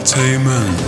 Entertainment.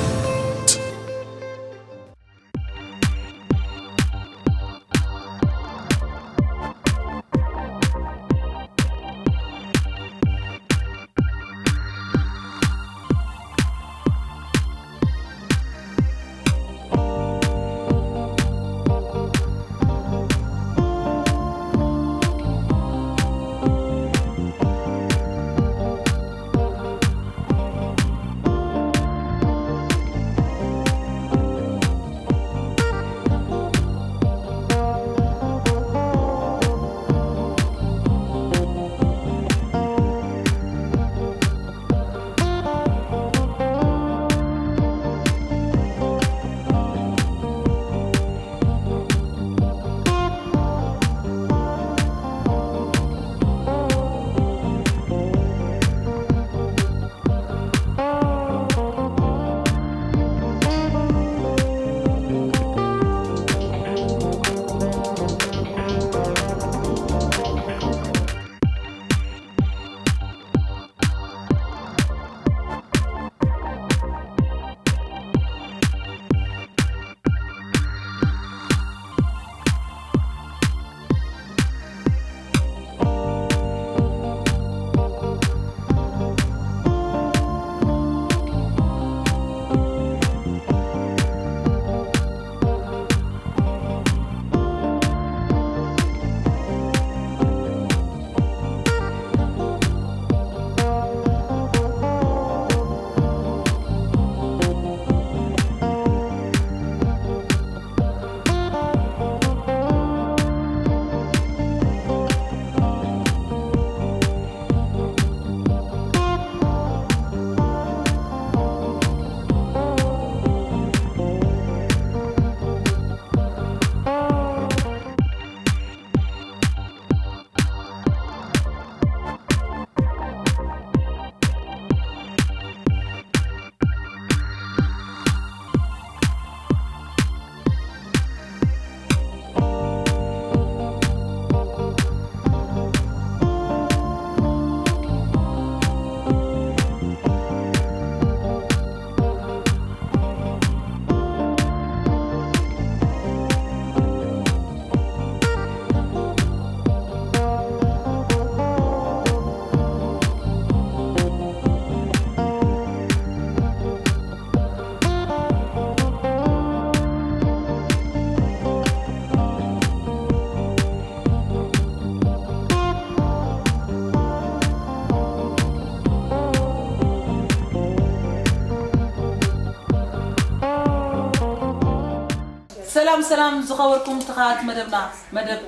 ሰላም ሰላም ዝኸበርኩም ተኻት መደብና፣ መደብ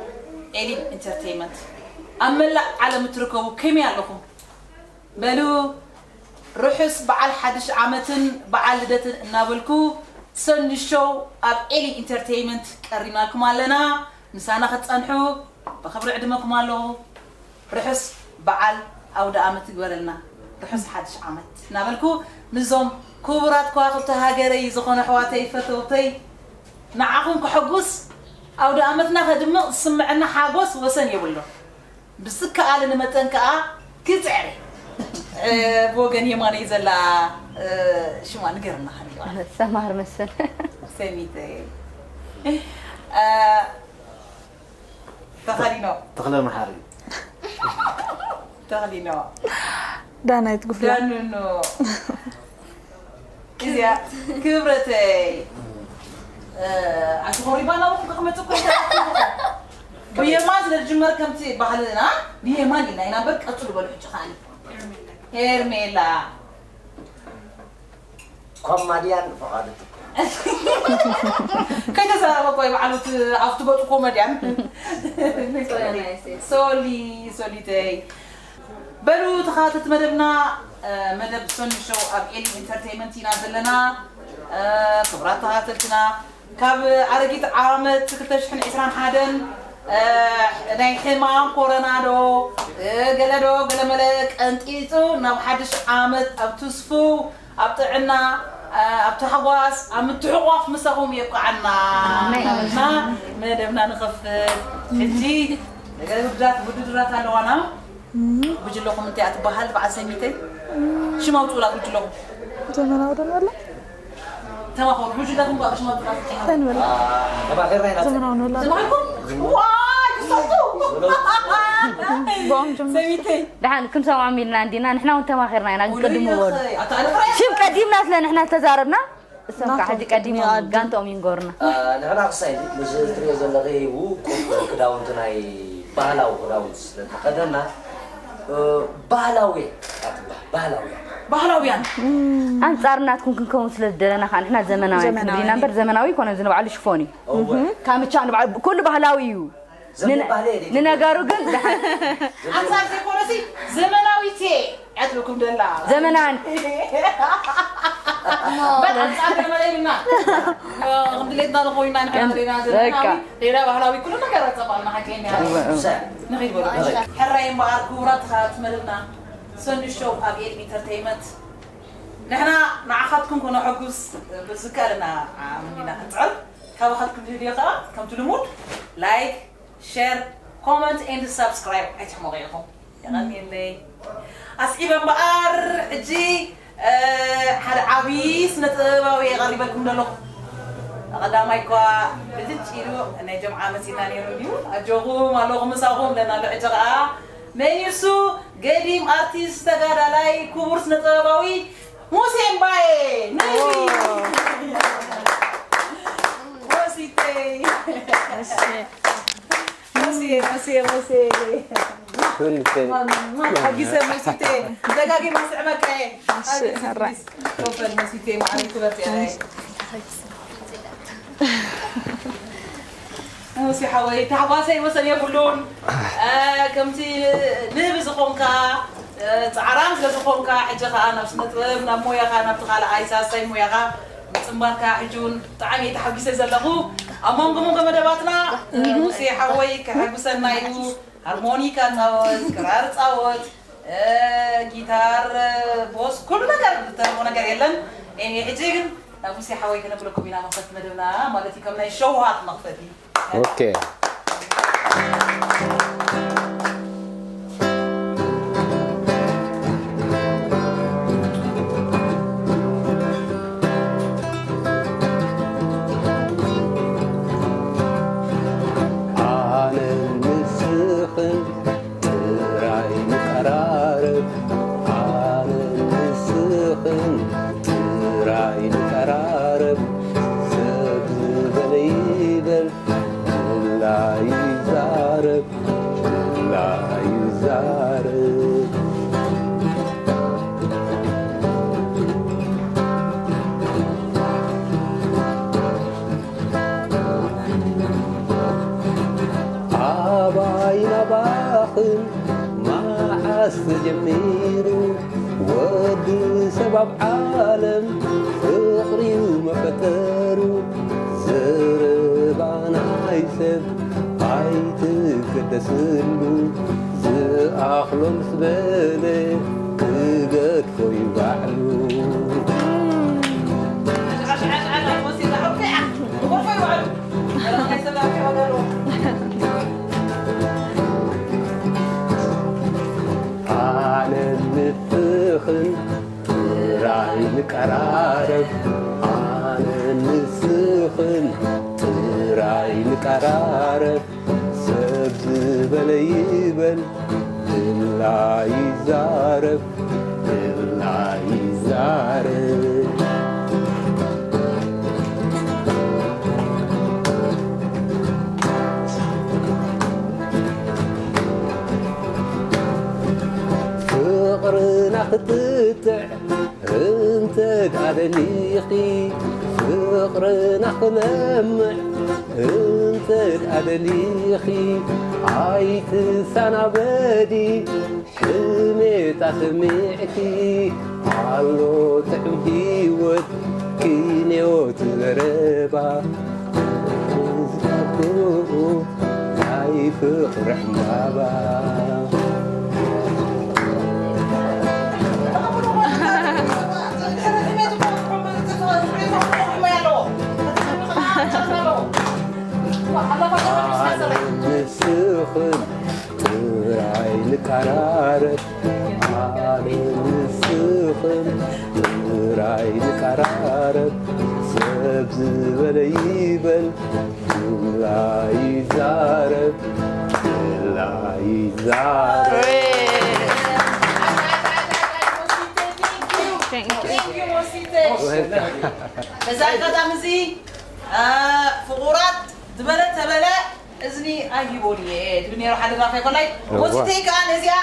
ኤሊ ኢንተርቴይመንት፣ ኣብ መላእ ዓለም እትርከቡ ከመይ ኣለኹም? በሉ፣ ርሑስ በዓል ሓድሽ ዓመትን በዓል ልደትን እናበልኩ፣ ሰኒ ሾው ኣብ ኤሊ ኢንተርቴይመንት ቀሪብናልኩም ኣለና። ምሳና ክትጸንሑ ብኽብሪ ዕድመኩም ኣለኹ። ርሑስ በዓል ኣውደ ኣመት ይግበረልና፣ ርሑስ ሓድሽ ዓመት እናበልኩ፣ ምስዞም ክቡራት ከዋኽብቲ ሃገረይ ዝኾኑ ኣሕዋተይ ፈተውተይ፣ ንዓኹም ከሐጉስ፣ ኣውደ ኣመትና ከድምቕ ዝስምዐና ሓጎስ ወሰን የብሉን። ብዝከኣለኒ መጠን ከኣ ክጽዕር እየ። እ፣ ብወገን የማነይ ዘላ፣ እ፣ ሽማ ንገርና፣ ከመይ ይባሃል? ሰማር መሰል። ሰኒተይ። እ፣ ተኸሊኖ። ተኽለ መሓሪ። ተኽሊኖ። ዳናይት ጉፍላ። ዳኑኖ። እዚኣ ክብረተይ። እ፣ ኣቲ ኾሪባ ናብኹም ክመጽእ እኮ ይተረፍ። ብየማን ስለ ዝጅመር ከምቲ ባህልና ብየማን ኢልና ኢና እምበር ቀጽሉ በሉ ሕጂ ከኣኒ። ሄርሜላ። ኮማድያን ፍቓዱ ትኩ። ከይተዛረበ እኮ እዩ ባዕሉ እቲ ኣብቲ ገጹ ኮመድያን። ሶሊ፣ ሶሊተይ። በሉ ተኸታተልቲ መደብና፣ እ፣ መደብ ሶኒ ሾው ኣብ ኤሊ ኢንተርቴይመንት ኢና ዘለና። እ፣ ክቡራት ተኸታተልትና፣ ካብ ኣረጊት ዓመት ክልተ ሽሕን ዕስራን ሓደን፣ እ፣ ናይ ሕማም ኮሮና ዶ፣ እ፣ ገለ ዶ፣ ገለ መለ ቀንጢጡ ናብ ሓድሽ ዓመት ኣብ ትስፉው፣ ኣብ ጥዕና፣ እ፣ ኣብ ታሕጓስ፣ ኣብ ምትሕቋፍ ምሳኹም የብቅዓና። ኣሜን። እና መደብና ንኸፍት። ሕጂ ገለ ውድድራት፣ ውድድራት ኣለዋና። ጉጅለኹም እንታይ እያ ትበሃል በዓል ሰኒተይ? ሽም ኣውፅኡላ ጉጅለኹም። ዘመናዊ ዶ ንበላ? ተማኸሩ። ሕጂ ዳኹም ባእሽ ማጥራት እንታይ ንበላ? ተማኺርና ኢና። ዘመናዊ ንበላ። ተማኺርኩም? ዋይ፣ ክሰጡ! ብኦም ጀምር። ሰሚተይ። ደሓን ክንሰምዖም ኢልና እንዲና ንሕና እውን ተማኺርና ኢና ግን ቅድሙ በሉ። ሽም ቀዲምና ስለ ንሕና ዝተዛረብና እሶም ከዓ ሕጂ ቀዲሞም ጋንትኦም ይንገሩና። ንሕና ክሳይ ምስ ትሪኦ ዘለኺ ውቁብ ክዳውንቲ ናይ ባህላዊ ክዳውንቲ ስለተኸደና ባህላዊ ኣትበሃል ባህላዊ ባህላውያን ኣንጻር ናትኩም ክንከውን ስለ ዝደለና ከዓ ንሕና ዘመናውያን ክንብል ኢና እምበር ዘመናዊ ይኮነ እዚ ንባዕሉ ሽፎን እዩ። እወ ካምቻ ንባዕሉ ኩሉ ባህላዊ እዩ። ዘመን ባህሊ የለ ንነገሩ ግን ደሓን ኣንጻር ዘይኮነሲ ዘመናዊት እየ እያ ትብለኩም ደላ። ዘመናን በል ኣንጻር ገለ ኢልና። ክንድሌትና ንኾይና ንሕና ዘለና በቃ። ዘመናዊ ሌላ ባህላዊ ኩሉ ነገር ኣጸባልና ሓቀኛ። ምሳይ ንኺድ በሉ። ሕራይ እምበኣር ክቡራት ተኸታተልቲ መደብና ሰኑ ሾው ኣብ ኤድሚ ኢንተርቴይመንት ንሕና ንዓኻትኩም ከነሐጉስ ብዝከኣለና ዓቕምና ክንጽዕር ካባኻትኩም ንደልዮ ከኣ ከምቲ ልሙድ ላይክ ሸር ኮመንት ኤንድ ሳብስክራይብ ኣይትሕመቑ ኢኹም። የቐንየለይ። ኣስዒበ እምበኣር ሕጂ ሓደ ዓብዪ ስነ ጥበባዊ የቐሪበልኩም ዘለኹ። ቀዳማይ እኳ ብልጭ ኢሉ ናይ ጀምዓ መፂና ነይሩ እዩ። ኣጆኹም ኣለኹ ምሳኹም ለና ኣሎ። ሕጂ ኸዓ መን እዩ እሱ? ገዲም ኣርቲስት ተጋዳላይ ክቡር ስነ ጥበባዊ ሙሴ እምባዬ። ነይ ሙሲተይ። ሙሴ ሙሴ ሙሴ ሓጊሰ ሙሲተ ደጋጊመ ስዕመካ እየ። ኮፈል ሙሲተ ማዕረይ ክበር ጤናይ። ሙሴ ሓወይ ታሕጓሰይ ወሰን የብሉን። ከምቲ ንህቢ ዝኾንካ ፃዕራም ስለ ዝኾንካ ሕጂ ከዓ ናብ ስነ ጥበብ ናብ ሞያኻ ናብቲ ካልኣይ ሳልሳይ ሞያኻ ምፅምባርካ ሕጂ እውን ብጣዕሚ እየ ተሓጒሰ ዘለኹ። ኣብ መንጎ መንጎ መደባትና ሙሴ ሓወይ ከሐጉሰና እዩ። ሃርሞኒካ ፃወት፣ ክራር ፃወት፣ ጊታር፣ ቦስ ኩሉ ነገር ዝተረፎ ነገር የለን። ኤኒ ሕጂ ግን ናብ ሙሴ ሓወይ ከነብለኩም ኢና መኽፈቲ መደብና ማለት እዩ ከም ናይ ሸውሃት መኽፈቲ። ኦኬ ኣነ ንስኽን ጥራይ ንቀራረብ ኣነ ንስኽን ጥራይ ንቀራረብ ሰብ ዝበለ ይበል ድላዩ ይዛረብ ድላዩ ይዛረብ ኣባይ ናባኽን መዓስ ተጀሚሩ ወዲ ሰብ ኣብ ዓለም ፍቕሪዩ መፈጠሩ ዘረባ ናይ ሰብ ኣይትገደስሉ ዝኣኽሎ ምስ በለ ክገድፎ እዩ ባዕሉ ኣነ ንስኽን ጥራይ ንቀራረብ ኣነ ንስኽን ጥራይ ንቀራረብ ሰብ ዝበለ ይበል ድላዩ ይዛረብ ድላዩ ይዛረብ ፍቕርና ክትጥዕ እንተ ደኣ ደሊኺ ፍቕርና ክለምዕ እንተ ደኣ ደሊኺ ኣይትሰናበዲ ስሜታ ሰሚዕኪ ኣሎ ጥዑም ህይወት ኪንዮት ዘረባ ዝኣክኡ ናይ ፍቕሪ ዕምባባ ኣነ ንስኽን ጥራይ ንቀራረብ ኣነ ንስኽን ራይ ንቀራረብ ሰብ ዝበለ ይበል። ዱላ ይዛረብ፣ ዱላ ይዛረብ። በዚ ኣጋጣሚ እዚ ፍቑራት ዝበለ ተበለ እዝኒ ኣይቦን እየ ትብል ነይሩ ሓደ ራፋይ ኮላይ። ወፂተይ ከዓ ነዚኣ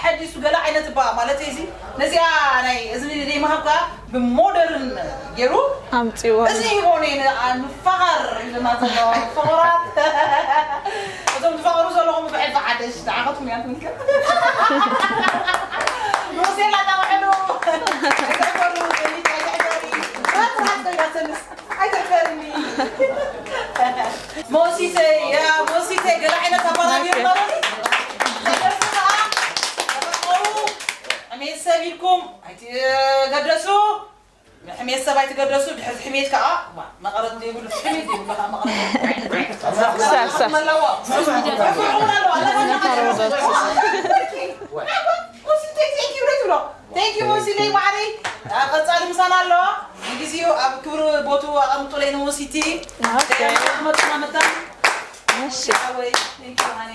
ሓዲሱ ገለ ዓይነት እባ ማለት እዚ ነዚኣ ናይ እዝኒ ደይመሃብ ከዓ ብሞደርን ገይሩ ኣምፂዎ እዝኒ ሂቦን እየ ንፋቐር ኢልና ዘሎ ፍቑራት። እዞም ትፋቐሩ ዘለኹም ብሕልፊ ሓደሽ ተዓኸትኩም እያ ትምልከት። ሮሴላ ታውሕሉ ኣይተሕፈሩ ዘሊት ኣይተሕፈሪ። ትራስ ኮይና ሰንስ ኣይተሕፈርኒ። ሞሲተይ ያ ሞሲተይ ገለ ዓይነት ኣባራቢር ማለኒ። ተደርሱ ከዓ ተፈቀሩ። ሕሜት ሰብ ኢልኩም ኣይትገደሱ። ሕሜት ሰብ ኣይትገደሱ። ድሕሪ ሕሜት ከዓ ዋ፣ መቐረት ዘይብሉ ሕሜት ዘይብሉ ከዓ መቐረት። ሳሳ መለዎ። ሞሲተይ thank you ብሎ። Thank you ሞሲተይ ማዕረይ። ኣብ ቀፃሊ ምሳና ኣለዋ። ንግዚኡ ኣብ ክብሪ ቦቱ ኣቐምጡለይ ንሞሲቲ። ኦኬ። መጥና መጣ። እሺ ሓወይ thank you ሃኒ።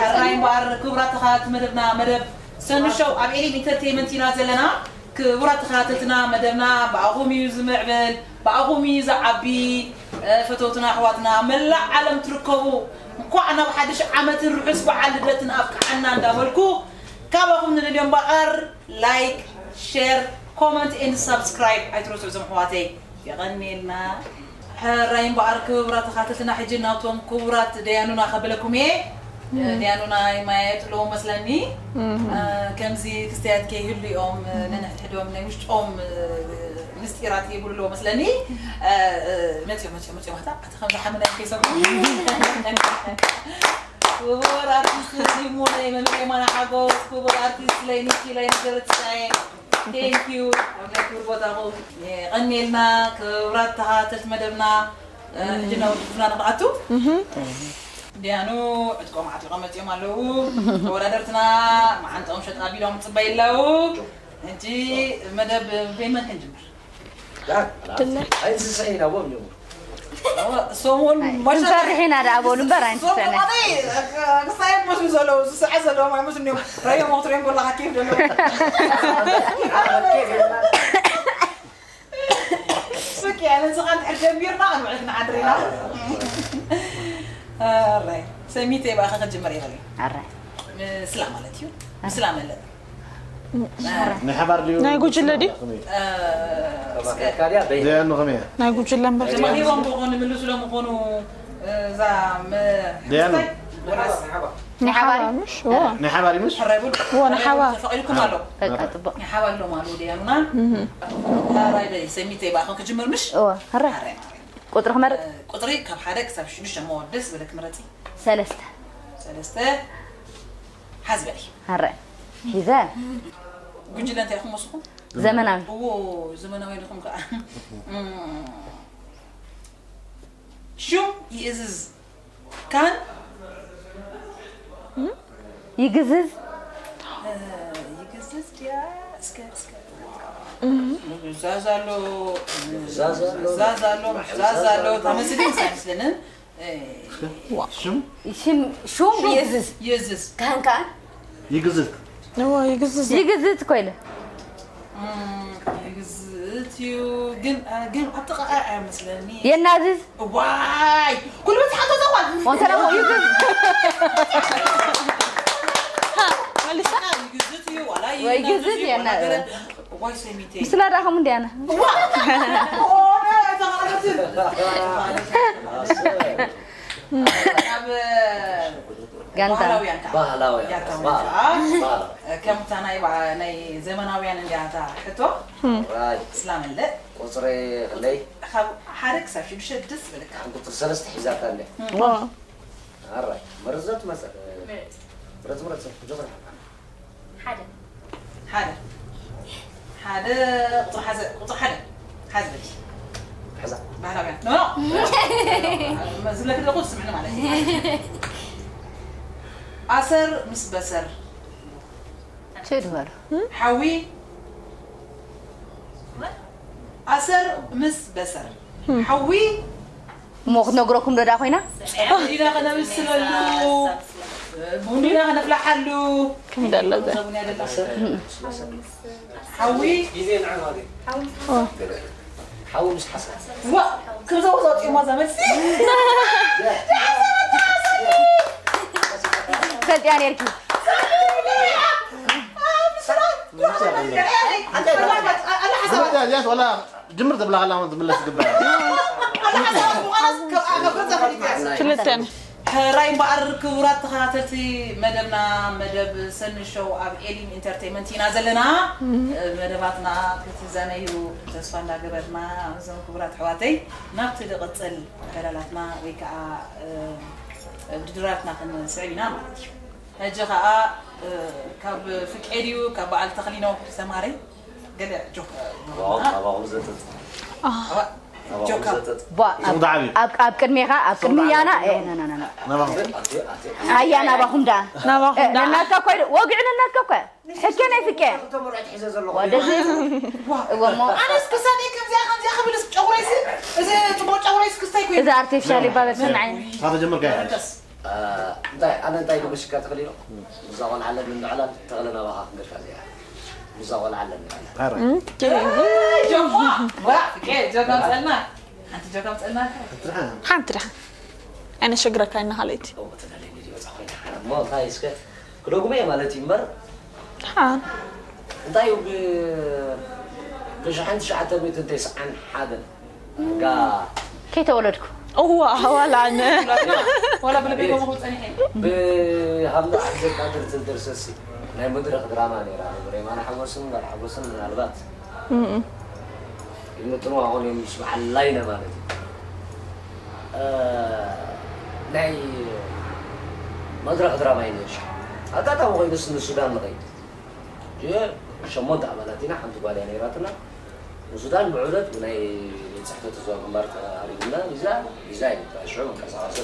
ሕራይ እምበኣር ክቡራት ተኸታተልቲ መደብና መደብ ሰኑ ሾው ኣብ ኤሊም ኢንተርቴይመንት ኢና ዘለና። ክቡራት ተኸታተልትና መደብና ብኣኹም እዩ ዝምዕብል፣ ብኣኹም እዩ ዝዓቢ። እ፣ ፈተውትና ኣሕዋትና መላእ ዓለም ትርከቡ እንኳዕ ናብ ሓድሽ ዓመትን ርሑስ በዓል ልደትን ኣብቅዓና እንዳበልኩ ካባኹም ንደልዮ እምበኣር ላይክ፣ ሼር፣ ኮመንት ኤንድ ሳብስክራይብ ኣይትረስዑ እዞም ኣሕዋተይ። የቐንየልና። ሕራይ እምበኣር ክቡራት ተኻተልትና ሕጂ ናብቶም ክቡራት ደያኑና ከብለኩም እየ። ደያኑና ይማየጥሉ መስለኒ። እ፣ ከምዚ ክስተያት ከይህሉ እዮም፣ እ፣ ነንሕድሕዶም ናይ ውሽጦም፣ እ፣ ምስጢራት ይብሉ ኣለዎ መስለኒ። እ፣ እ፣ መፅዮ፣ መፅዮ፣ መፅዮ፣ ማታ፣ ኣቲ ከምዚ ሓመና ከይሰምዑ። ክቡር ኣርቲስት ዲሙነይ መምህር የማነ ሓጎስ፣ ክቡር ኣርቲስት ለይንኪ፣ ለይን ገረትሳኤ። Thank you ኣብ ናይ ክብሪ ቦታኹም የቐንየልና። ክቡራት ተኸታተልቲ መደብና፣ እ፣ ሕጂ ናብ ውድድርና ንኽንኣቱ። ደያኑ ዕጥቆም ዓጢቖም መፂኦም ኣለዉ። ተወዳደርትና መዓንጠኦም ሸጥ ኣቢሎም ፅበይ ኣለዉ። ሕጂ መደብ በይመን ክንጅምር? ድለ ሰሙን ክንሰርሕ ኢና ደኣ በሉ እምበር ኣይንስሰነ። ክሳየት መስሉ ዘለዉ ዝስዐ ዘለዎም ኣይመስሉን እዮም። ረዮም ክትሪኦም ከለኻ ኬፍ ዘለዎም ስኪ ኣነ ዝቓ እንድሕር ጀሚርና ክንውዕል ክንዓድር ኢና። ኣራይ ሰሚተይ ብኣኻ ክጅምር ይኽእል እዩ። ኣራይ ምስላ ማለት እዩ። ምስላ መለጥ ናይ ሓባር ድዩ? ናይ ጉጅለ ድዩ? ደያኑ ከመይ እያ? ናይ ጉጅለ እምበር ተማሂሮም ዝኾኑ ምልሱ ለምኾኑ እዛ ደያኑ? ናይ ሓባር ምሽ? እዎ። ናይ ሓባር እዩ ምሽ? ሕራይ ቡን እዎ፣ ናይ ሓባር። ተፈቒድኩም ኣሎ። በቃ ፅቡቅ። ናይ ሓባር ሎም ኣለዉ ደያኑና። ሕራይ በይ ሰሚተይ ብኣኹም ክጅምር ምሽ? እዎ፣ ሕራይ። ቁፅሪ ክመርፅ? ቁፅሪ ካብ ሓደ ክሳብ ሽዱሽተ እሞ ደስ ዝበለክ ምረፂ። ሰለስተ። ሰለስተ ሓዚ በሊ። ሕራይ። ሒዘ። ጉጅለ እንታይ ኢኹም መስኹም? ዘመናዊ። እዎ ዘመናዊ ኢኹም ከዓ። ሹም ይእዝዝ ካን ይግዝዝ። ይግዝዝ ድያ? እስከ እስከ ዛዝ ኣሎ ዛዝ ኣሎ ዛዝ ኣሎ ታመስግን ሳይመስለንን ሽም? ሽም ሹም ይእዝዝ። ይእዝዝ ካህን ከዓ ይግዝት። እዎ፣ ይግዝዝ። ይግዝት እኮ ኢለ። ይግዝት እዩ ግን ግን ኣጠቃቃ ኣይመስለኒ የናዝዝ ዋይ ኩሉ በቲ ሓቶ ዘኳል ወንተላ ይግዝ መሊስና ይግዝት እዩ ዋላ ወይ ግዝት የና ዋይ ሰሚቴ ምስላ ደኣ ከምኡ እንዲያና ዋ ኦነ ተቃለትን ኣብ ጋንታ ባህላውያን ከዓ ባህላውያን ያታ ባህል ከዓ ባህል ከምታ ናይ በዓ- ናይ ዘመናውያን እንዲያታ ሕቶ ራይ ስላመለእ ቁፅሪ ክንደይ ካብ ሓደ ክሳብ ሽዱሽተ ደስ ዝብለካ ቁፅሪ ሰለስተ ሒዛታ እንደ እዎ። ኣራይ መረዘት መፀ ምረፅ ምረፅ ጆፈር ሓደ ሓደ ሓደ ቁፅሪ ሓዘ ቁፅሪ ሓደ ሓዚ በል ሕዛ ባህላውያን ኖ ዝብለክ ደኹ ትስምዕኒ ማለት እዩ ኣሰር ምስ በሰር። ችድ በሉ። ሓዊ ኣሰር ምስ በሰር። ሓዊ እሞ ክትነግረኩም ዶ ዳ ኮይና? ዲና ከነብስለሉ ቡን ዲና ከነፍላሓሉ ከም ደለዘ ቡን ያደላ ሓዊ ግዜ ንዓ ማለት እዩ። ሓዊ ምስ ሓሳብ ዋ ከምዛ ወፃ ወፂኦማ እዛ መልሲ ፈልጥያ ነርኪ። ጅምር ተብላ ከላ ጅምር ተብላ ከላ ዝምለስ ግበር ክልተን ሕራይ እምበኣር ክቡራት ተኸታተልቲ መደብና መደብ ሰኒ ሾው ኣብ ኤሊም ኢንተርቴይመንት ኢና ዘለና። መደባትና ክትዘነዩ ተስፋ እንዳገበርና እዞም ክቡራት ኣሕዋተይ ናብቲ ዝቕፅል ዕላላትና ወይ ከዓ ውድድራትና ክንስዕብ ኢና ማለት እዩ። ሕጂ ከዓ ካብ ፍቄ ድዩ ካብ በዓል ተኽሊኖ ተማሪ ገለ ጆክ ናባኹም ዘጥጥ ጆካ ቧ ኣብ- ኣብ ኣብ ቅድሜኻ ኣብ ቅድሚ ያና እ፣ ና፣ ና፣ ና፣ ና። ኣያ ናባኹም ደኣ ናባኹም እ፣ ነናትካ እኮ ኢሉ ወግዒ ነናትካ እኮ ሕኬ ናይ ፍቄ ወደዚ እወሞ ኣነስ ክሳደይ ከምዚኣ ከምዚኣ ክብልስ ጨጉረይሲ እዚ ፅቡቅ ጨጉረይስ ክስታይ ኮይኑ እዚ ኣርቲፊሻል ይባበል ስምዓይ ካብ ጀመርካ ይሓይሽ እንታይ ኣነ እንታይ ግብሽካ ተኽሊሎ ምዛ ቆልዓ ኣለኒ እንድዕላል ተኽለ ናባኻ ክንገድካ እዚኣ ምዛ ቆልዓ ኣለኒ እንድዕላል ጆካ ዋ ፍቄ ጆካ ምፀልና ሓንቲ ጆካ ምፀልና ሓንቲ ድሓ ኣይነሸግረካ ኢና ካልኣይቲ እሞ ተዳለኒ ዝበፃ ኮይና እሞ እንታይ እስከ ክደጉመ እየ ማለት እዩ እምበር ድሓን እንታይ እዩ ብ ብሽሕን ትሽዓተ ሚእትን ተስዓን ሓደን ጋ ከይተወለድኩ እዋ ዋላ ኣነ ዋላ ብልቤ ከምኡ ጸኒሐ ብሃምዛ ዓዘቃ ድርትል ድርሰሲ ናይ መድረኽ ድራማ ነይራ ብሬማና ሓጎስን ጋል ሓጎስን ምናልባት ይምጥኑ ኣሁን ምስ በዓል ላይነ ማለት እዩ ናይ መድረኽ ድራማ እዩ ነርሻ ኣጋጣሚ ኮይኑስ ንሱዳን ንኸይድ ሸሞንተ ኣባላት ኢና ሓንቲ ጓል እያ ነይራትና ንሱዳን ብዑደት ብናይ ቤት ፅሕፈት ህዝባዊ ግንባር ተሃሪምና ቪዛ ቪዛ እዩ ሽዑ መንቀሳቐሰ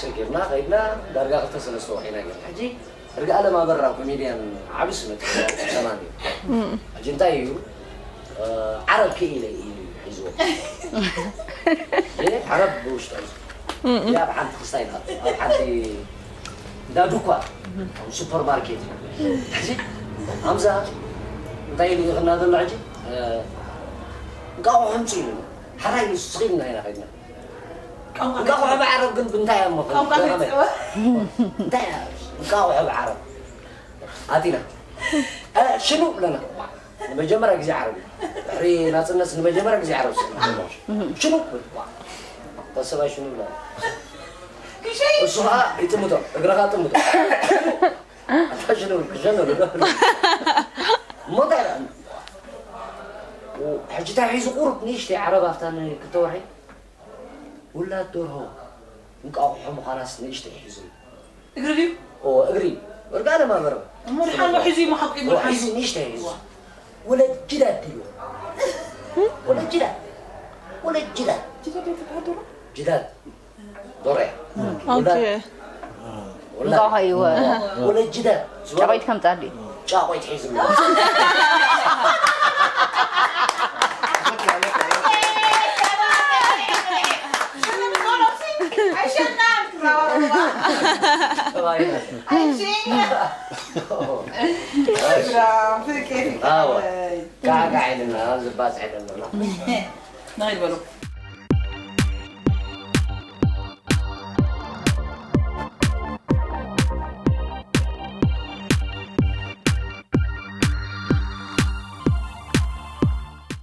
ስልክ ሂብና ከይድና ዳርጋ ክልተ ሰለስተ ወሒና ጌርና ሕጂ እርግኣለም ኣበራ ኮሜድያን ዓቢ ስነ ጥበባዊ ሰማን እዩ ሕጂ እንታይ እዩ ዓረብ ክኢለ እዩ ሒዝዎ ዓረብ ብውሽጡ ሒዙ ኣብ ሓንቲ ክስታይ ናብ ኣብ ሓንቲ እንዳ ዱኳ ኣብ ሱፐር ማርኬት እዩ ሕጂ ኣምዛ እንታይ ኢሉ ይኽና ዘሎ ሕጂ እንቃቑ ሕምፂ ኢሉ ሓራይ ንሱ ስኺልና ኢና ከድና እንቃቑ ሕበ ዓረብ ግን ብንታይ እሞ እንታይ እንቃቑ ሕበ ዓረብ ኣቲና ሽኑ ብለና ንመጀመርያ ግዜ ዓረብ እዩ ድሕሪ ናፅነት ንመጀመርያ ግዜ ዓረብ ሽኑ ተሰባይ ሽኑ ብለና እሱ ከዓ ይጥምቶ እግረኻ ጥምቶ ኣታ ሽኑ ክሸኑ እሞ እንታይ ሕጂ እንታይ ሒዙ ቁሩብ ንእሽተይ ዓረብ ኣብታ ክልተ ወርሒ ውላድ ደርሆ እንቃቑሖ ምዃናስ ንእሽተይ ሒዙ እግሪ ድዩ እግሪ እርጋለ ማበረ እሞ ድሓን ሒዙ እዩ መሓቁ እዩ ሒዙ ንእሽተይ ሒዙ ወለጅዳ ድዩ ወለጅዳ ወለጅዳ ጅዳድ ዶርያ ኦኬ እንቋቑሖ እዩ ወለጅዳ ጫቆይት ከምፃ ድዩ ጫቆይት ሒዙ ካዕካዕ ኢልና ዝባፅሕ ዘለና ንኸይድ በሉ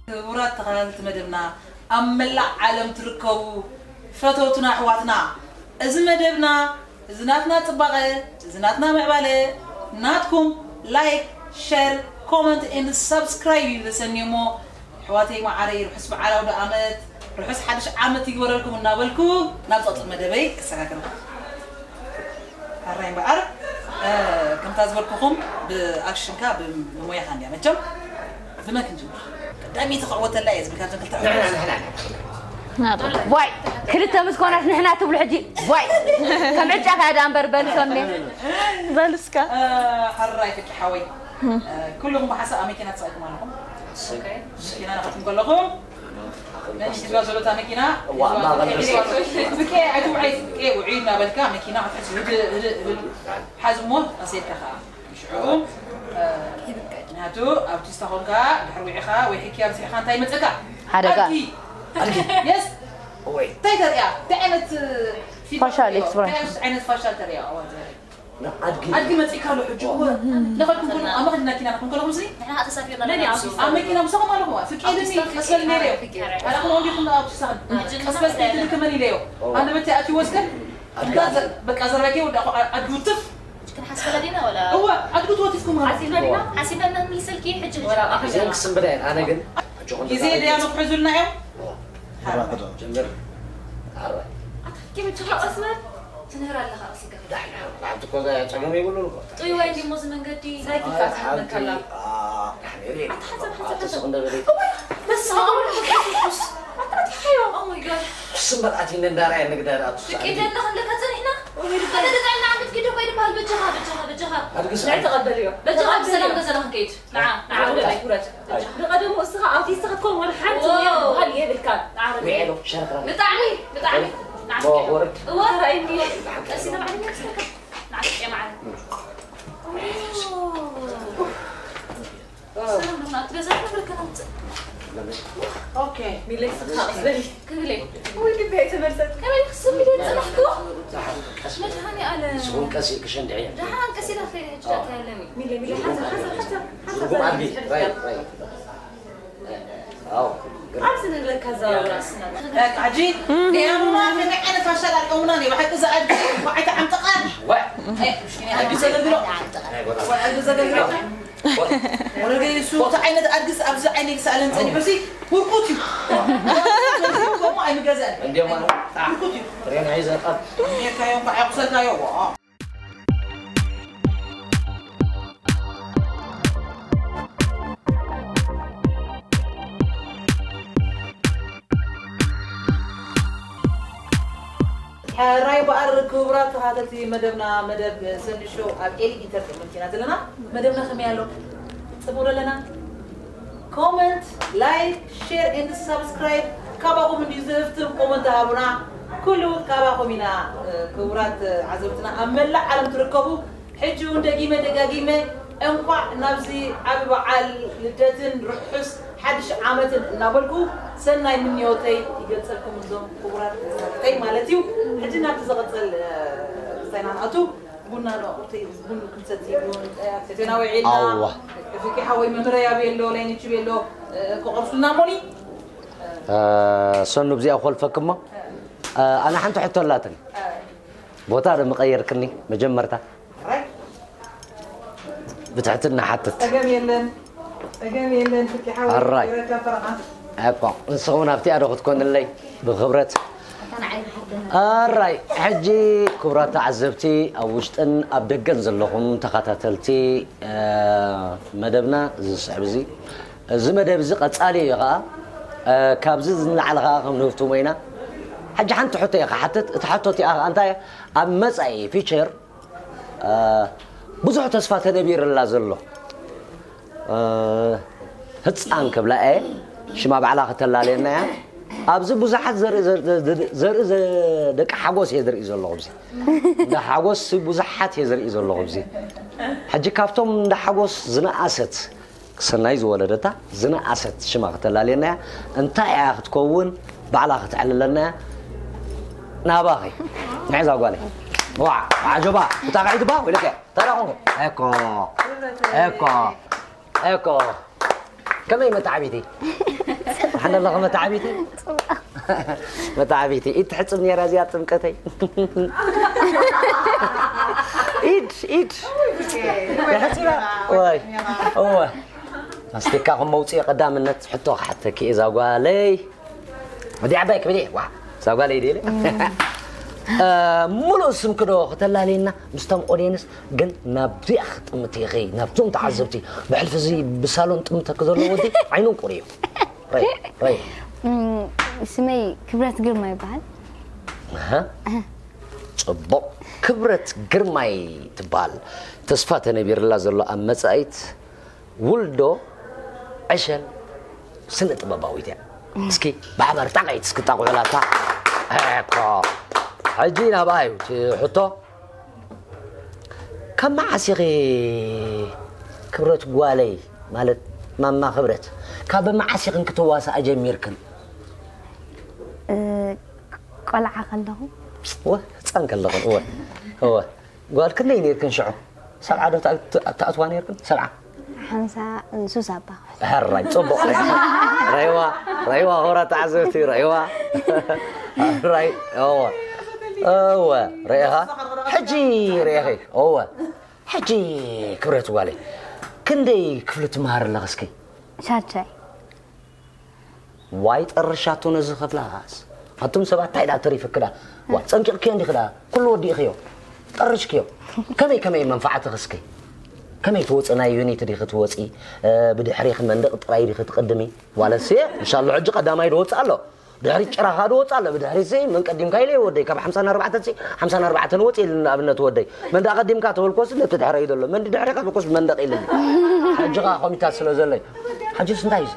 ክቡራት ተኸታተልቲ መደብና ኣብ መላእ ዓለም ትርከቡ ፈተውትና ኣሕዋትና እዚ መደብና እዚ ናትና ፅባቐ እዚ ናትና ምዕባለ ናትኩም like share comment and subscribe እዩ ዘሰንዮ እሞ ኣሕዋተይ መዓረይ ርሑስ በዓል ኣውደ ኣመት ርሑስ ሓድሽ ዓመት ይግበረልኩም እናበልኩ ናብ ፀቕፅል መደበይ ክሰጋግረኩም ኣራይ እምበኣር ከምታ ዝበልኩኹም ብኣክሽንካ ብሞያኻ እንድያ መቸም ብመን ክንጅምር ቀዳመይቲ ክዕወተላ እየ ዝብል ካብዘን ክልተ ዕዉት ዋይ ክልተ ምስ ኮናስ ንሕና ትብሉ ሕጂ ዋይ ከም ዕጫ ካዳ እምበር በልሶኒ። በል እስካ ሓራይ ፍቂ ሓወይ ኩልኹም ብሓሳብ ኣብ መኪና ትሰኣልኩም ኣለኹም መኪና ናኸትኩም ከለኹም ናይ ሒዝዋ ዘሎ እታ መኪና ብቄ ኣይትውዓይ ብቄ ውዒ እናበልካ መኪና ክትሕዝ ህድእ ህድእ እብል ሓዝ እሞ ኣሰይድካ ከዓ ሽዑ ናቱ ኣብቲ ዝተኾንካ ድሕሪ ውዒኻ ወይ ሕክያ ብፅሕኻ እንታይ ይመፀካ ሓደጋ የስ እንታይ ተሪያ እንታይ ዓይነት ፋሻል ኤክስፕረስ እንታይ ዓይነት ፋሻል ተሪያ ኣድጊ ኣድጊ መፂእካ ኣሎ ሕጂ እወ ነኸድኩም ከሎ ኣመኸድ ናኪና ነኹም ከለኹም ስኒ ንሕና ተሳፊርና ኣለና ኣብ መኪና ምሳኹም ኣለኹም ፍቄድኒ ቀስበል ነይረዮ ኣላኹም እንዲኹም ኣብቲ ሳኽን ቀስበል ትልክመን ኢለዮ ኣንደበቲ ኣትዩ ወስከን በቃ ዘራጌ ወዳ ኣድጊ ውትፍ ክንሓስበላ ዲና ወላ እወ ኣድጊ ትወቲፍኩም ሓሲብና ዲና ሓሲብና እና ምልሰልኪ ሕጂ ሕጂ እዚአን ክስንብዳ እየን ኣነ ግን ግዜ ደያ መትሕዙልና እዮም ጀምር ኣረ ኣታኪ ምትኻ ቀስመር ትንህር ኣለኻ ቀሲካ ዳሕና ሓንቲ እኮ ጸገም የብሉን እኮ ጥይዋይ እንዲሞ እዚ መንገዲ ሳይክል ካትሓመካላ ሓንቲ ሰኹንደ በለይ በስመ ኣብ ወመንፈስ ቅዱስ ኣታቲካዮ ኦ ማይ ጋድ ስምበር ኣቲነ እንዳርኣየ ንግዳር ኣቱ ፍቄደና ክንደካ ጸኒሕና ወይዱ ከደድዕልና ዓመት ኪዶ ኮይዱ በሃል በጃኻ በጃኻ በጃኻ ኣድግስ ናይ ተቐበልዮ በጃኻ ብሰላም ገዛና ክንከይድ ንዓ ንዓ ወለላይ ውረድ ንቐደሙ እስኻ ኣውቲስት ክትኮን ወላ ሓንቲ ውዮ ዝበሃል የብልካን ንዓ ወለላይ ውዕሎ ሸረኽራ ብጣዕሚ ብጣዕሚ ንዓ ወርድ እወ ተራእይኒ ቀሲና ባዕለኛ ክስለካ ንዓ ስቄ ማዓረ ሰላም ዶና ትገዛ ክብረከ ናምጽእ ኦኬ ሚለይ ስኻ ዝበል ክብለይ ወይ ልቢ ኣይተመልሰት ከመይ ክስብ ኢለ ጽናሕኩ መድሃኒ ኣለ ስኹም ቀስ ኢልክሽ እንድዒ ደሓን ቀስ ኢላ ከይደ ሕጂ ዳታ ያለኒ ሚለይ ሚለይ ሓንሳ ሓንሳ ሓንሳ ሓንሳ ስኹም ዓቢ ራይ ራይ ኣው ኣብዚ ንብለካ ዘዋውራ ስና ሕጂ ደያሙና ከመይ ዓይነት ፋሻል ኣለውና ኒ ብሓቂ ዝኣድ ብዓይተ ዓምጥቓ ዋይ ኣድጊ ዘገልግሎ ኣድጊ ዘገልግሎ ወለገይ እሱ እቲ ዓይነት ኣድግስ ኣብዚ ዓይነ ክሰኣለን ጸኒሑ ሲ ውርቁት እዩ ከምኡ ኣይምገዘን እንዲያማ ውርቁት እዩ ሬና ይዘቃል ኔካዮ እንኳ ያቁሰልካዮ ሕራይ በኣር ክቡራት ተኸታተልቲ መደብና መደብ ሰንሾ ኣብ ኤሊ ኢንተርቴንመንት ኢና ዘለና መደብና ከመይ ኣሎ ፅቡቅ ኣለና ኮመንት ላይክ ሼር ኤንድ ሳብስክራይብ ካባኹም እንዲ ዝህፍትም ኮመንት ሃቡና ኩሉ ካባኹም ኢና ክቡራት ዓዘብትና ኣብ መላእ ዓለም ትርከቡ ሕጂ እውን ደጊመ ደጋጊመ እንኳዕ ናብዚ ዓቢ በዓል ልደትን ርሑስ ሓድሽ ዓመትን እናበልኩ ሰናይ ምንዮተይ ይገልጸልኩም እዞም ክቡራት ተሳተፍተይ ማለት እዩ። ሕጂ ናብቲ ዝቕጽል ክስታይ ኢና ንኣቱ ቡና ንኣቑርተይ ቡን ክንሰቲ ቡን ሰቴና ውዒልና ኣዋ። ፍቂ ሓወይ መምህረይ ኣበይ ኣሎ ናይ ንቺ ቤሎ ክቐርሱልና እሞኒ ሰኑ ብዚኣ ኮልፈክሞ ኣነ ሓንቲ ሕቶ ኣላትኒ ቦታ ዶ ምቐየርክኒ መጀመርታ ራይ ብትሕትና ሓትት ጸገም የለን ጸገም የለን ፍቂ ሓወይ ኣራይ። ይረካ ፈረቓ እኮ ንስኹም ኣብቲኣ ዶ ክትኮንለይ ብክብረት ኣራይ ሕጂ ክቡራት ተዓዘብቲ ኣብ ውሽጥን ኣብ ደገን ዘለኹም ተኸታተልቲ እ፣ መደብና ዝስዕብ እዚ እዚ መደብ እዚ ቀጻሊ እዩ ከዓ እ፣ ካብዚ ንላዕሊ ከዓ ከም ንህፍትሞ ኢና ሕጂ ሓንቲ ሕቶ እየ ክሓትት እቲ ሕቶ እቲኣ ከዓ እንታይ እያ? ኣብ መፃኢ ፊቸር ብዙሕ ተስፋ ተነቢርላ ዘሎ ህፃን ክብላ እየ ሽማ ባዕላ ከተላለየና እያ ኣብዚ ብዙሓት ዘርኢ ደቂ ሓጎስ እየ ዝርኢ ዘለኹ እዚ እንዳ ሓጎስ ብዙሓት እየ ዝርኢ ዘለኹ እዚ ሕጂ ካብቶም እንዳ ሓጎስ ዝነኣሰት ሰናይ ዝወለደታ ዝነኣሰት ሽማ ከተላልየና እያ እንታይ እያ ክትከውን ባዕላ ክትዕልለና እያ ናባኺ ንዕዛ ጓለይ ዋ ዓጀባ ብጣቕዒ ድባ ወይለከ ተራኹም ኤኮ ኤኮ ኤኮ ከመይ መተዓቢቲ ሓንዳ ኣለኸ መተዓቢቲ መተዓቢቲ ኢድ ትሕፅብ ነይራ እዚኣ ጥምቀተይ ኢድ ኢድ ተሕፅባ ወይ እወ ኣስቲካ ከም መውፅኢ ቀዳምነት ሕቶ ክሓተኪ እዛ ጓለይ ወዲ ዓባይ ክብል እየ ዋ እዛ ጓለይ ድየ ሙሉእ ስምኪ ዶ ከተላለየና ምስቶም ኦድየንስ ግን ናብዚኣ ክጥምት ኢኺ ናብቶም ተዓዘብቲ ብሕልፊ እዚ ብሳሎን ጥምተኪ ዘሎ ወዲ ዓይኑ እንቁር እዩ ረይ ረይ ስመይ ክብረት ግርማ ይበሃል። ኣሃ። ጽቡቕ። ክብረት ግርማይ ትበሃል። ተስፋ ተነቢርላ ዘሎ ኣብ መጻኢት ውልዶ ዕሸል ስነ ጥበባዊት እያ። እስኪ ብሓባር ጣቕዒት እስኪ ጣቕዑላታ። እኮ ሕጂ ናብኣ እዩ እቲ ሕቶ። ካብ መዓስ ኢኺ ክብረት ጓለይ፣ ማለት ማማ ክብረት፣ ካብ መዓስ ኢኽን ክትዋሳኣ ጀሚርክን? እ፣ ቆልዓ ከለኹ እወ፣ ህፃን ከለኽን። እወ እወ። ጓል ክንደይ ነይርክን ሽዑ? ሰብዓ ዶ ትኣ- ትኣትዋ ነይርክን? ሰብዓ። ሓምሳ ሱስ ኣባ ሕራይ ጽቡቕ። ረይዋ፣ ረይዋ ሆራ ተዓዘብቲ ረይዋ። ሕራይ እወ እወ። ረኢኻ ሕጂ ረኢኺ። እወ ሕጂ ክብረት ጓለይ፣ ክንደይ ክፍሊ ትመሃር ኣለኽ እስኪ? ሻድሻይ ዋይ ጠርሻቶ ነዚ ክፍላስ። ኣቱም ሰባት እንታይ ዳ ተሪፍክዳ? ዋ ጸንቂቕክዮ እንዲኽዳ? ኩሉ ወዲእኽዮ፣ ጠርሽክዮ። ከመይ ከመይ መንፋዓትኽ እስኪ? ከመይ ትወፂ? ናይ ዩኒት ዲኺ ትወፂ? ብድሕሪኺ መንደቕ ጥራይ ዲኺ ትቕድሚ? ዋለሲ እንሻሎ ሕጂ ቀዳማይ ድወፅእ ኣሎ፣ ድሕሪት ጭራኻ ድወፅእ ኣሎ። ብድሕሪት ሲ መን ቀዲምካ ኢለ ወደይ፣ ካብ ሓምሳን ኣርባዕተን ሲ ሓምሳን ኣርባዕተን ወፂ ኢልኒ ንኣብነት ወደይ። መንዳ ቀዲምካ ተበልኮስ ነቲ ድሕረይ ዘሎ መንዲ ድሕሪኻ ተበልኮስ መንደቕ ኢልኒ። ሕጂ ኸዓ ኮሚታት ስለ ዘለይ ሕጂስ እንታይ እዩ?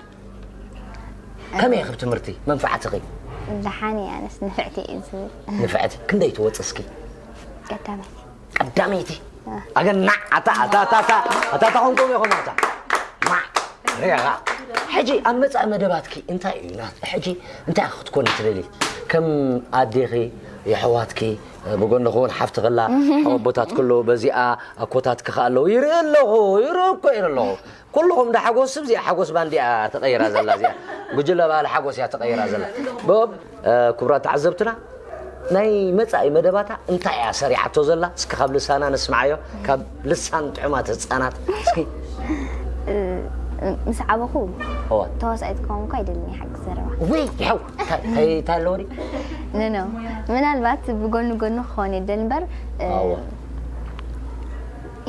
ከመይ ኢኺ ብትምህርቲ መንፍዓትኺ? ደሓን እየ ኣነስ ንፍዕቲ እየ ዝብል። ንፍዕቲ ክንደይ ትወጽ እስኪ? ቀዳመይቲ። ቀዳመይቲ ኣገና ኣታ ኣታ ኣታ ኣታ ኣታ ኣታ ኾንኩም ኢኹም ኣታ ማ ሪኻ። ሕጂ ኣብ መጻኢ መደባትኪ እንታይ እዩ ናት? ሕጂ እንታይ ክትኮኒ ትደሊ? ከም ኣዴኺ የሕዋትኪ ብጎንኺ እውን ሓፍቲ ከላ ሓወቦታት ክሎ በዚኣ ኣኮታትኪ ከ ኣለዉ ይርኢ ኣለኹ። ይርኢ እኮ ይርኢ ኣለኹ። ኩልኹም ዳ ሓጎስ ስብ እዚኣ ሓጎስ ባንድ እያ ተቐይራ ዘላ እዚኣ ጉጅለ ባህሊ ሓጎስ እያ ተቐይራ ዘላ። በብ ክቡራት ተዓዘብትና ናይ መጻኢ መደባታ እንታይ እያ ሰሪዓቶ ዘላ እስኪ ካብ ልሳና ንስምዓዮ። ካብ ልሳን ጥዑማት ህፃናት እስኪ ምስ ዓበኹ እዋ ተዋሳኢት ክኸውን እኳ ኣይደልን ሓቂ ዘረባ ወይ ይኸው እንታይ ኣለዎ ዲ ኖ ኖ ምናልባት ብጎኒ ጎኒ ክኾን ይደል እምበር ኣዋ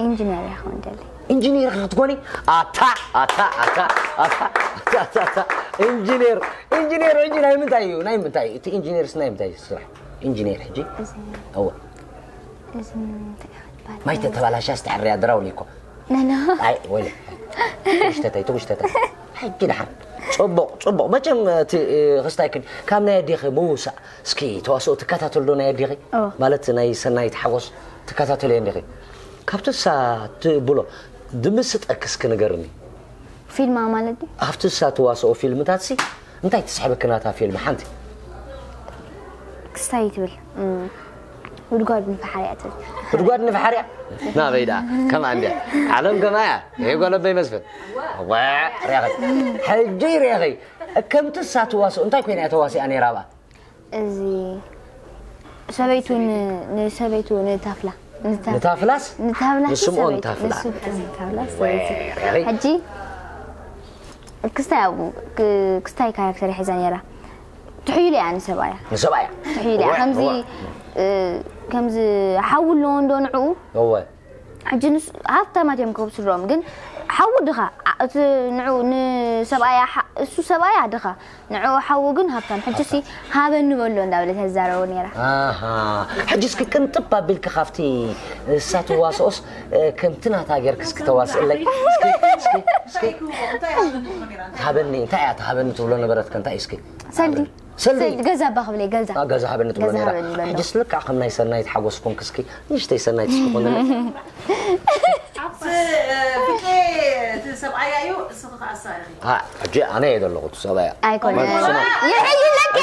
ኢንጂነር ይኸውን ደሊ ኢንጂነር ክትኮኒ ኣታ ኣታ ኣታ ኣታ ኣታ ኣታ ኣታ ኢንጂነር ኢንጂነር እንጂ ናይ ምንታይ እዩ ናይ ምንታይ እቲ ኢንጂነርስ ናይ ምንታይ ስራሕ ኢንጂነር ሕጂ እዚ እወ እዚ እንታይ ይባል ማይ ተተባላሻ ዝተሕርያ ድራውሊ እኮ ኖ ኖ ኣይ ወይ ትጉሽተታይ ትጉሽተታይ ሕጂ ድሓር ጽቡቕ ጽቡቕ መቸም እቲ ክስታይ ክን ካብ ናይ ኣዴኺ ምውሳእ እስኪ ተዋስኦ ትከታተል ዶ ናይ ኣዴኺ እወ። ማለት ናይ ሰናይት ሓጎስ ትከታተል እየ እንዲኺ ካብቲ እሳ ትብሎ ድምስጠኪ እስኪ ንገርኒ ፊልማ ማለት ድዩ ኣብቲ እሳ ትዋስኦ ፊልምታት ሲ እንታይ ትስሕበኪ ናታ ፊልም ሓንቲ ክስታይ ትብል እም፣ ጉድጓድ ንፈሓርያ ትብል ጉድጓድ ንፈሓርያ ናበይ ደኣ ከምኣ እንድያ ዓለም ከማያ ይሄ ጓለበይ መስፍን ዋ ሪኣኺ ሕጂ ሪኣኺ ከምቲ እሳ ትዋስኦ እንታይ ኮይና እያ ተዋሲኣ ነይራ ኣብኣ እዚ ሰበይቱ ን- ንሰበይቱ ንታፍላ ንታ- ንታፍላስ ንታፍላ ንስምኦን ሰበይቱ- ታፍላ። ንሱ- ንታፍላ ወይ ሰበይቱ ሪኣኺ ሕጂ ክ- ክስታይ ኣብኡ ክ- ክስታይ ካራክተር ሒዛ ነይራ ትሕይሉ እያ ንሰብኣያ ንሰብኣያ ትሕይሉ እያ እወ፣ ከምዚ እወ። እ፣ ከምዚ ሓዊ ኣለዎ እንዶ ንዕኡ እወ ሕጂ ንስ ሃብታማት እዮም ክህቡ ስድሮም ግን ሓዊ ድኻ ዓ- እቲ ንዑ ንሰብኣያ ሓ- እሱ ሰብኣያ ድኻ ንዑ ሓዊ ግን ሃብታም ሕጂ ሲ ሃበኒ በሎ እንዳበለት ተዛረቡ ነይራ ኣሃ ሕጂ እስኪ ቅንጥብ ኣቢልኪ ካብቲ እሳ ትዋስኦስ እ፣ ከምቲ ናታ ጌርኪ እስኪ ተዋስእለይ እስኪ እስኪ እስኪ ሃበኒ እንታይ እያ ትሃበኒ ትብሎ ነበረት ከ እንታይ እስኪ ሰልዲ ሰልዲ ሰልዲ ገዛ ኣባ ክብለይ ገዛ ኣ፣ ገዛ ሃበኒ ትብሎ ገዛ ነይራ ሃበኒ በሎ። ሕጂስ ልክዕ ከም ናይ ሰናይት ሓጎስ ኮንክ እስኪ ንእሽተይ ሰናይት እስኪ ኮንለይ ፍቄ እቲ ሰብኣያ እዩ እስኺ ከዓ እሳ ኢኺ ኣ፣ ሕጂ ኣነ እየ ዘለኹ እቲ ሰብኣያ ኣይኮነ ማለት ስማ- ይሕይለከ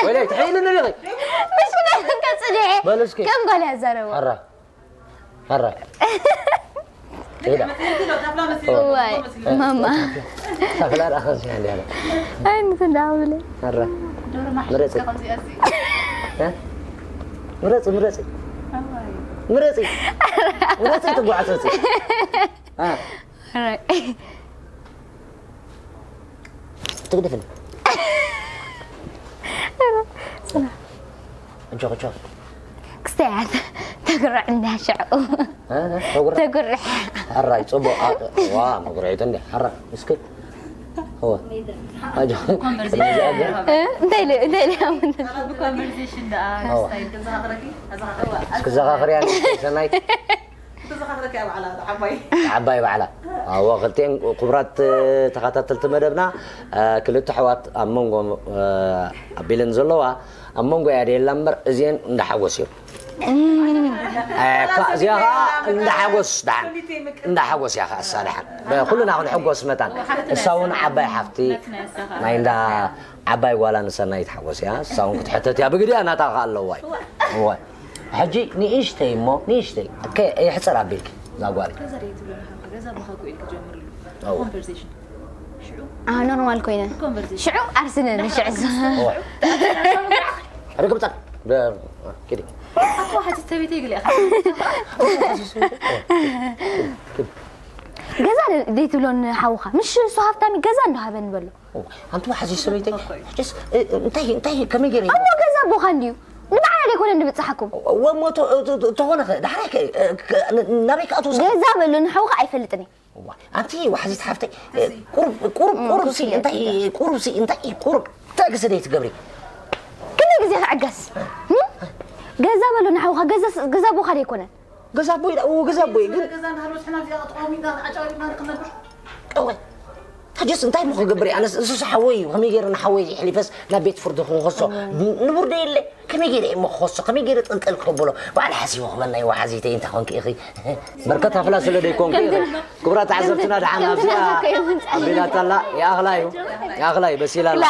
ወይለይ ትሕይልኒ ኢኺ ምስ ብለካ ፅኒዐ በል እስኪ ከም ጓል ያዛረቡ ሕራ ሕራ ሄዳ ዋይ ማማ ታፍላ ደኣ ኸንሲ እንዲ ኣለ ኣይንትዳውለ ሕራ ምረፂ እ? ምረፂ ምረፂ ምረፂ ምረፂ ትጓዓፀፂ እ? ትግድፍኒ እንጆ እንጆ ክስተያ ተግርዕ እንዳሸዑ ተጉራ ተጉርዕ ሕራይ ፅቡቅ ዋ መጉርዒት እንዲ ሕራ እስኪ እወ። ኣጆኹም። ኮንቨርሴሽን እንታይ ኢለ እንታይ ኢለ ብኮንቨርሴሽን ደኣ ኣዋ። ስታይ ክዘኻኽረኪ ኣዘኻኽረዋ ክዘኻኽርያ ሰናይት። ክዘኻኽረኪ ኣብ ዓላ ዓባይ ዓባይ ባዕላ ኣዎ። ክልቲኤን ክቡራት ተኸታተልቲ መደብና፣ ክልተ ኣሕዋት ኣብ መንጎ ኣቢለን ዘለዋ፣ ኣብ መንጎ እያ ደላ እምበር እዚአን እንዳሓጎስ እዮም። እዚኣ ከዓ እንዳሓጎስ ደሓን እንዳሓጎስ እያ ከዓ እሳ ደሓን ኩልና ክንሕጎስ መጣን። እሳ እውን ዓባይ ሓፍቲ ናይ እንዳ ዓባይ ጓላ ንሰናይት ሓጎስ እያ። እሳ እውን ክትሕተት እያ ብግዲያ ናታ ከዓ ኣለዋ እዩ። እዋይ ሕጂ ንእሽተይ እሞ ንእሽተይ የሕፅር ኣቢልኪ እዛ ጓል ገዛ ደይ ትብሎ ንሓንካ ገዛ ብኻኩ ኢልክ ጀምርሉ እዋ። ኮንቨርሴሽን ሽዑ ኣነ ኖርማል ኮይነ ኮንቨርሴሽን ሽዑ ኣርስነ ንሽዕዞ ርግብፀን ኪዲ ኣቶ ሓቲት ተቤተይ ግለ ኢኻ ገዛ ደይ ትብሎ ንሓውኻ ምሽ እሱ ሃፍታሚ ገዛ እንዳሃበ ንበሎ ኣንቲ ሓዚ ሰበይተይ ሕጅስ እንታይ እንታይ ከመይ ገይረ እሞ ገዛ ኣቦኻ እንድዩ ንባዕላ ደይኮነ እንድብፅሓኩም ወሞ ተኾነ ዳሕራይ ናበይ ከኣ ትወስድ ገዛ በሎ ንሓውኻ ኣይፈልጥን እየ ኣንቲ ዋሕዚት ሓፍተይ ቁሩብ ቁሩብ ቁሩብ ሲ እንታይ ቁሩብ ሲ እንታይ ቁሩብ እንታይ ግስደይ ትገብሪ ክንደይ ግዜ ክዕገስ ገዛ በሎ ንሓውኻ ገዛ ኣቦኻ ደይኮነ ገዛ ኣቦይ ዳኡ ገዛ ኣቦይ ግን ገዛ እንዳሃለወት ሕና እዚኣ ተቃዊምና ዓጫዊትና ንክነብር እወ ሕጅስ እንታይ ሞ ክገብር ኣነስ እንስሳ ሓወይ እዩ ከመይ ገይረ ንሓወይ ሕሊፈስ ናብ ቤት ፍርዲ ክንኸሶ ንቡር ዶ የለ ከመይ ገይረ እሞ ክኸሶ ከመይ ገይረ ጥልጥል ክብሎ በዓል ሓሲቡ ክበና እዩ ወሓዚተይ እንታይ ኮንክ ኢኺ በርከት ኣፍላ ስለ ደይኮንክ ኢኺ ክቡራት ተዓዘብትና ደሓን ኣብዚኣ ኣቢላታላ ይኣኽላ እዩ ይኣኽላ እዩ በሲላላ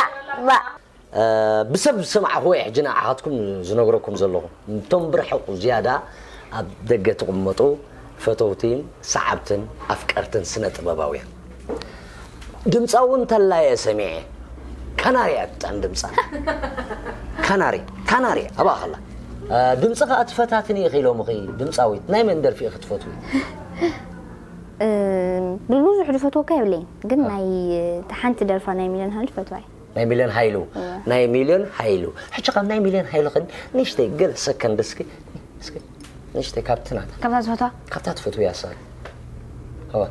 ብሰብ ዝሰማዕኽዎ እየ ሕጂ ንዓኻትኩም ዝነግረኩም ዘለኹ እቶም ብርሕቑ ዝያዳ ኣብ ደገ ትቕመጡ ፈተውቲን ሰዓብትን ኣፍቀርትን ስነ ጥበባውያን ድምፃዊ እንተላየ ሰሚዐ ካናሪ እያ ትጥዕም ድምፃ ካናሪ ካናሪ ኣብኣ ከላ ድምፂ ከዓ ትፈታትን ኢኺ ኢሎምኺ ድምፃዊት ናይ መን ደርፊ ኢኺ ትፈትዊ ብብዙሕ ዝፈትወካ የብለይን ግን ናይ ሓንቲ ደርፋ ናይ ሚሊዮን ሃይሉ ፈትዋ እዩ ናይ ሚሊዮን ሃይሉ ናይ ሚሊዮን ሃይሉ ሕጂ ካብ ናይ ሚሊዮን ሃይሉ ኸን ንእሽተይ ገለ ሰከንድ እስኪ እስኪ ንእሽተይ ካብቲ ናታ ካብታ ዝፈትዋ ካብታ ትፈትውያ እሳ ዋ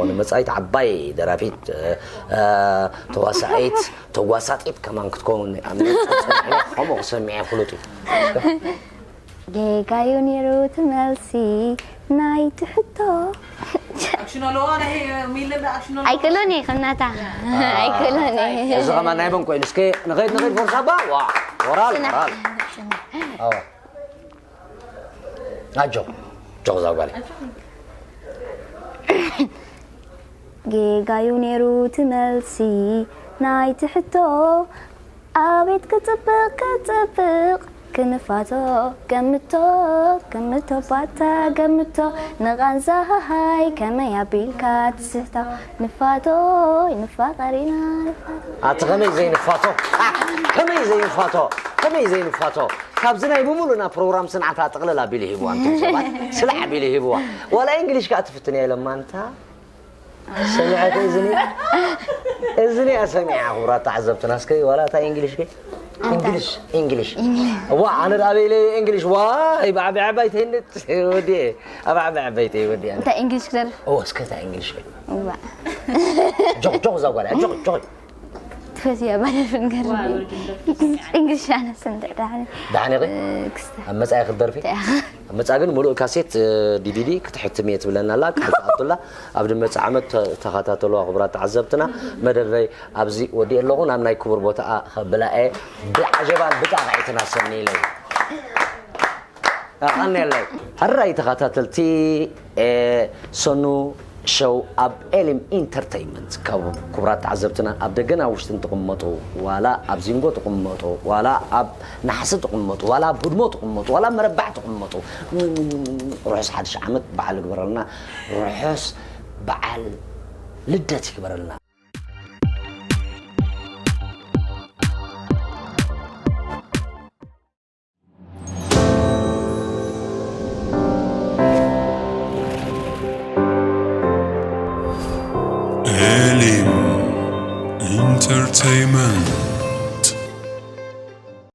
ንመጻኢት ዓባይ ደራፊት ተዋሳኢት ተዋሳጢት ከማን ክትከውን ከምኡ ክሰሚዐ ፍሉጥ እዩ ጌጋዩ ነይሩ እቲ መልሲ ናይቲ ሕቶ ኣክሽን ኣለዋ ናይ ሚልን ኣክሽን ኣለዋ ኣይክእሎን እየ ከምናታ ኣይክእሎን እየ እዚ ከማን ናይ መን ኮይኑ እስከ ንኸይድ ንኸይድ ፎርሳባ ዋ ሞራል ሞራል ኣዋ ኣጆ ጆ ዛጓል ጌጋዩ ነይሩ እቲ መልሲ ናይቲ ሕቶ ኣቤት ክፅብቕ ክፅብቕ ክንፋቶ ገምቶ ገምቶ ባታ ገምቶ ንቓንዛ ሃሃይ ከመይ ኣቢልካ ትስሕቶ ንፋቶይ ንፋቐር ኢና ንፋቶ ኣቲ ከመይ ዘይንፋቶ ከመይ ዘይንፋቶ ከመይ ዘይንፋቶ ካብዚ ናይ ብምሉእና ፕሮግራም ስንዓታ ጥቕልል ኣቢሉ ሂብዋ እንቶም ሰባት ስላዕ ኣቢሉ ሂብዋ ዋላ እንግሊሽ ከዓ ትፍትን እያ ኢለማ እንታ ሰሚዐት እዝኒ እዝኒ እያ ሰሚዓ ክቡራት ተዓዘብትና እስከ ዋላ እታ እንግሊሽ ከ እንግሊሽ እንግሊሽ ዋ ኣነ ዳ ኣበይ ኢለ እንግሊሽ ዋ ይባዕቢ ዓባይ ተይነት ወዲ ኣብ ዓባይ ዓባይ ተይ ወዲ ኣነ እንታይ እንግሊሽ ክደርፍ ኦ እስከ እታ እንግሊሽ ከ እዋ ጆክ ጆክ እዛ ጓል ጆክ ጆክ ትፈትያ ባለ ፍንገር እንግሊሽ ኣነስ እንተ ዳሕኒ ዳሕኒ ከ ክስተ ኣብ መጻኢ ክትደርፊ ኣብ መጻኢ ግን ሙሉእ ካሴት ዲቪዲ ክትሕትም እየ ትብለና ኣላ ክትሓትኣቱላ ኣብ ድመጽእ ዓመት ተኸታተልዋ ክቡራት ተዓዘብትና መደበይ ኣብዚ ወዲእ ኣለኹ ናብ ናይ ክቡር ቦታኣ ከብላ እየ ብዓጀባን ብጣቕዒትን ኣሰኒለይ ኣቐንየለይ ሕራይ ተኸታተልቲ ሰኑ ሸው ኣብ ኤሊም ኢንተርተይመንት ካብ ክቡራት ተዓዘብትና ኣብ ደገን ኣብ ውሽጥን ትቕመጡ ዋላ ኣብ ዚንጎ ትቕመጡ ዋላ ኣብ ናሕሲ ትቕመጡ ዋላ ኣብ ህድሞ ትቕመጡ ዋላ ኣብ መረባዕ ትቕመጡ ርሑስ ሓድሽ ዓመት በዓል ይግበረልና ርሑስ በዓል ልደት ይግበረልና Elim Entertainment.